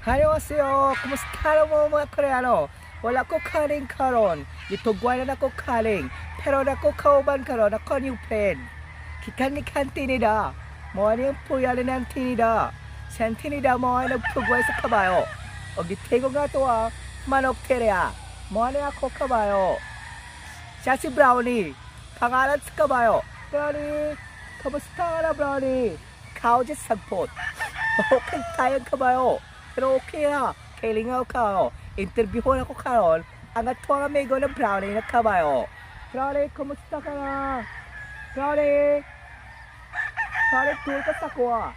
안녕하세요. Kumusta mo mga Koreano? Wala ko kaling karon. Gitugwan na ko kaling. Pero nako kauban karon ako new friend. Kikan ni kantinida. Mo ani ang puyali ng tinida. Sa tinida mo ay nagpugway sa kabayo. O gitego nga to ah, manok tereya. Mo ani ako kabayo. Siya si Brownie. Pangalan sa kabayo. Brownie, kamusta ka na, Brownie? Kaoji sagpot. Okay tayong kabayo. Pero okay na. Kailingaw ka. Interviewon ako karon. Ang atong amigo ng Brownie na kabayo. Brownie, kumusta ka na? Brownie! Brownie, tour ka sa kuha.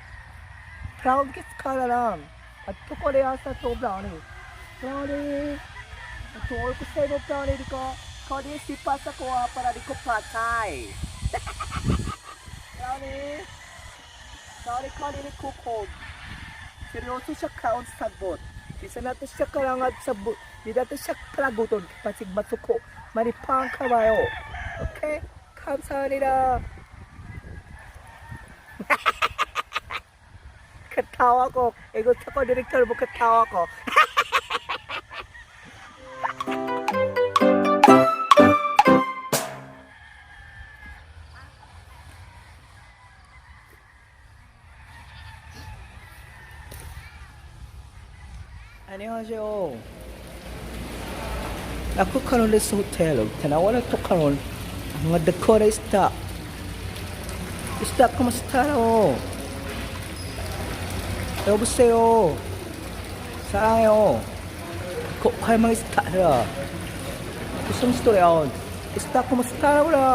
Proud kiss ka na lang. At ko rin sa to, Brownie. Brownie! Tuol ko sa imo, Brownie. Di ko. Kau di sipa sa kuha para di ko patay. Brownie! Brownie, kau di kukog. Seryoso siya kaon sa sagbot. Isa na to siya karangad sa but. Di na to siya kalaguton. Pasig masuko. Manipang kabayo. Okay? 감사합니다. Katawa ko. Ego sa ko, director mo, katawa ko. 안녕하세요. Ako karon sa hotel. Tanawa na to karon. Ang mga dako na isda. Isda, kumusta na oh? 여보세요. 사랑해요. Ko kay mga isda na. Gustong story on. Isda, kumusta na wala?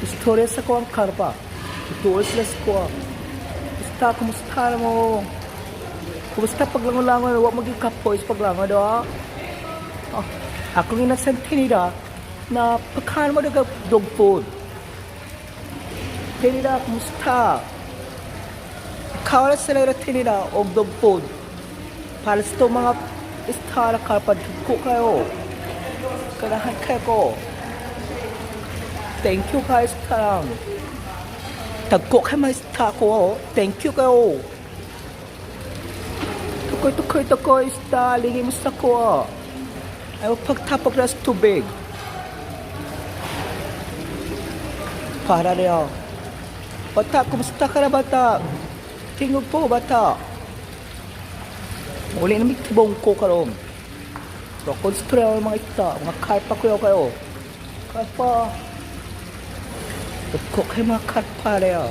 Istorya sa ko ang karpa. Ituol sila sa ko. Isda, kumusta na mo? Kumusta paglangon-langon? Huwag maging kapoy sa paglangon, do? Oh, ako nga nasa tinida na pagkaan mo daga dog food. Tinida, kumusta? Kawala sila na tinida og dog food. Para sa itong mga isda na karpa, ko kayo. Kanahan kayo ko. Thank you guys, tarang. Tagko kayo mga isda ko. Oh. Thank you kayo. Tukoy, tukoy, tukoy, isda. Lingi mo sa ko. Oh. Ayaw pagtapok na sa tubig. Para niya. Bata, kumusta ka na, bata? Tingog po, bata. Uli na may tibong ko karon. So, konstruya ang mga isda. Mga karpa ko kayo. Karpa. Dako kayo mga karpa niya.